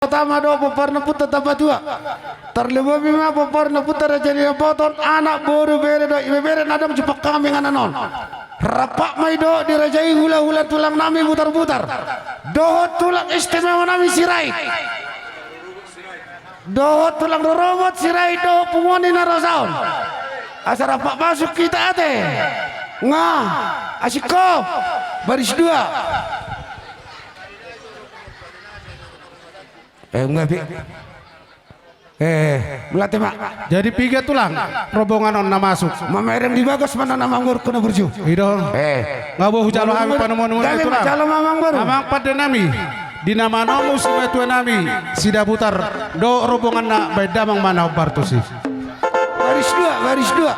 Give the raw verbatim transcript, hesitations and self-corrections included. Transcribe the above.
Tama dohot pomparan ni ompunta Tambatua. Tarlumobi ma pomparan ni ompunta Raja Naiamboto on, anak, boru, bere dohot ibebere na adong jumpang hami inganan on. Rap ma i dohot di raja i hulahula tulang nami Butarbutar dohot tulang istimewa nami Sirait dohot tulang rorobot Sirait dohot punguan ni narosaon. Asa rap masuk hita ate. Nga, asing ho. Baris dua. Eh, nga pi. Eh, mauliate ma. Jadi piga tulang rombongan on na masuk? Mamereng di bagas ma na manguruk na burju. I do. Eh. Nga boi hujalo hami panomuan ni tulang. Jalo ma amang boru. Amang pande nami, di na manomu simatua nami Sidabutar dohot rombonganna, baen damang ma na hombar tusi. Baris dua, baris dua.